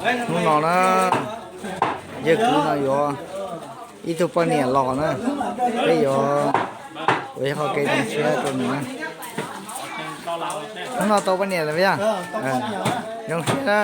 Hnub no na, yawg kuv no yuav ib tug poj niam los na, peb yuav ua ib qho kev zoo siab rau nws na. Hnub no tau poj niam lawm yog? Zoo siab na.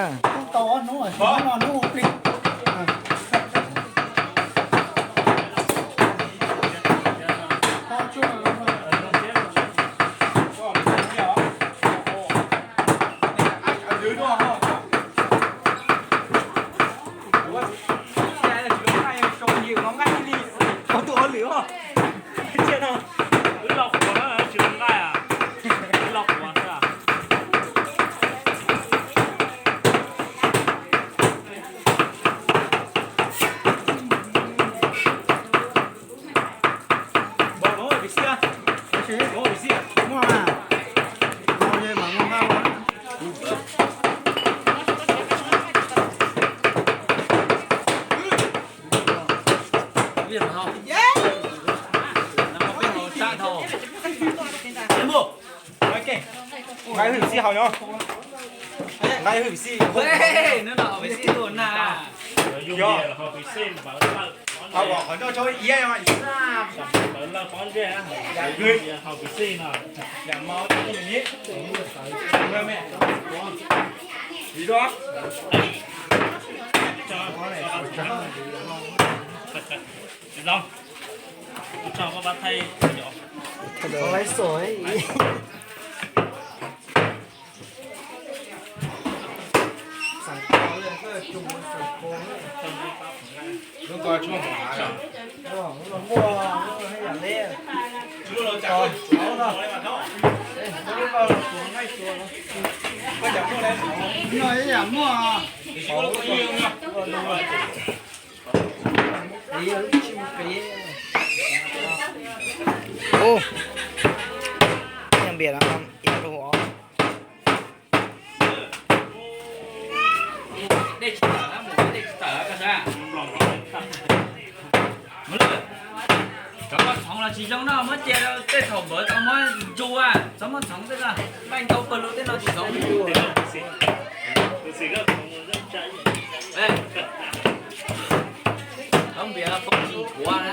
Nqa hwj xij haus nyob. Nqa hwj xij. Hnub no hauv pem xij tuaj na. Yog. Qhov noj tso iab. Ub, npias no iav rau hauv. Cov koj txhoov los tsis zoo no, muab cia tej thaum npawv tau muab ntsu, txhob muab txhoov tej no, npaij ntau pawg lug tej no tsis txhoov. Tau npias poob tsis puav na.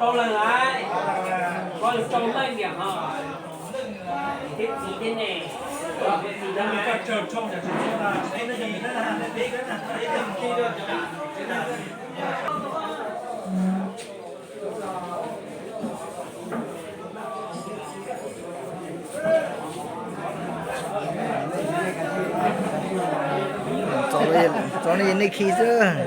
Rau leej lawm, rau leej niam ho, thiab txiv thiab ne, txiv thiab. Tso nej khi xwb.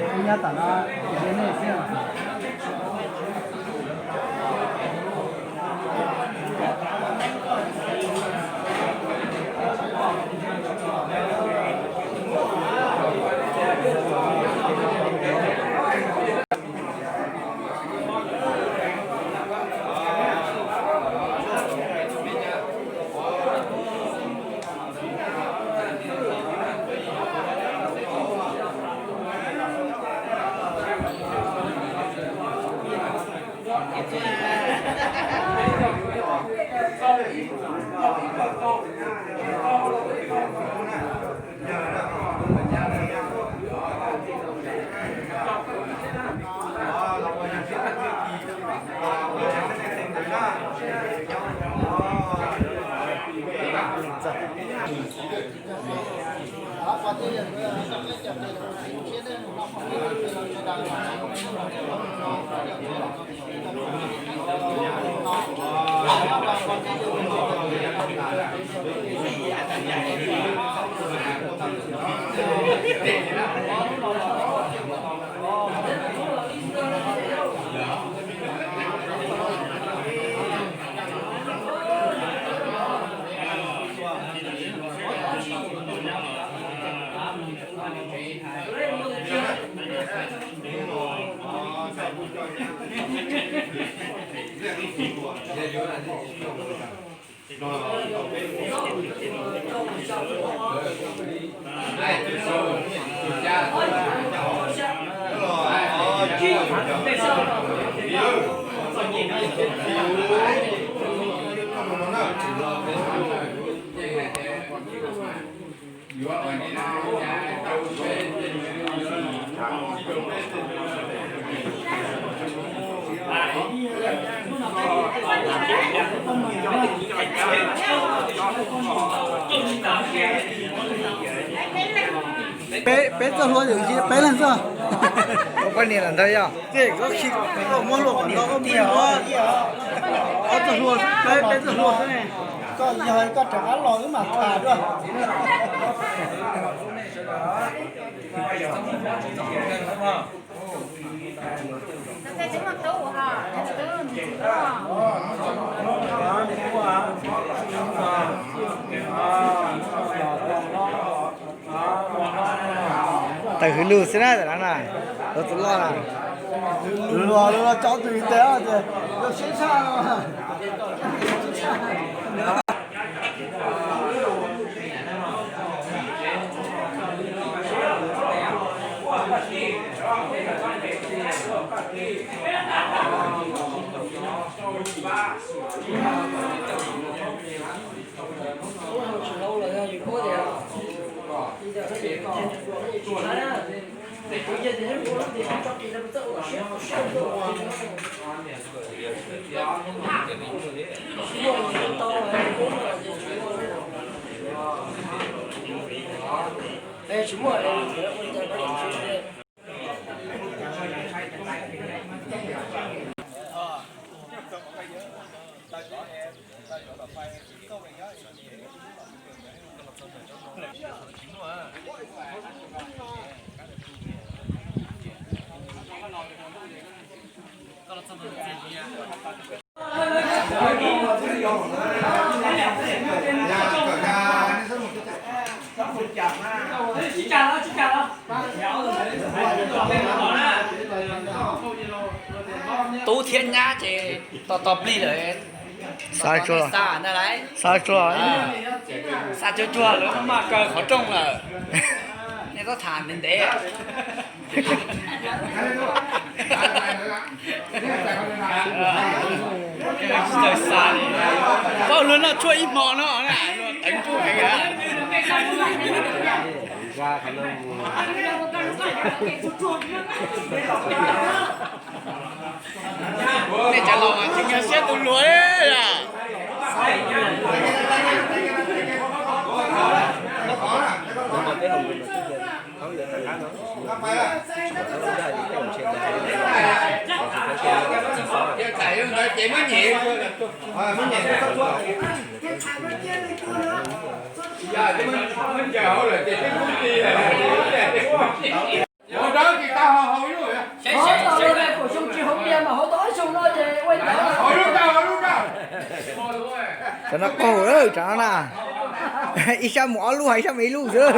Peb, peb txoj hlua yawm yij peb leeg xwb. Koj poj niam los ntag yog. Tej koj khi koj muab hlua kom nto koj muab hlua ib ob txoj hlua, peb, peb txoj hlua xwb ne. Koj yog koj rov qab los wb mam tham dua. Tawm hwv lug xwb na, tam no na, tus loj na. Los los cov tus tes ces los siab tshaj. Tub thiab nyab ces tos tos plig lawm. Xa tsuag, xa tsuag, xa tsuag tsuag lawm, maj kaw qhov rooj lawm. Nej txhob tham ntev ntev. Tsis txawj xa li, paub luag noj tshuaj ib hmo no, teev nruj heev. Nej cov laus mas tsis nkag siab tus hluas li. Cov no qaug lawm, cov no na. Ib sab mus ob lub, ib sab mus ib lub xwb.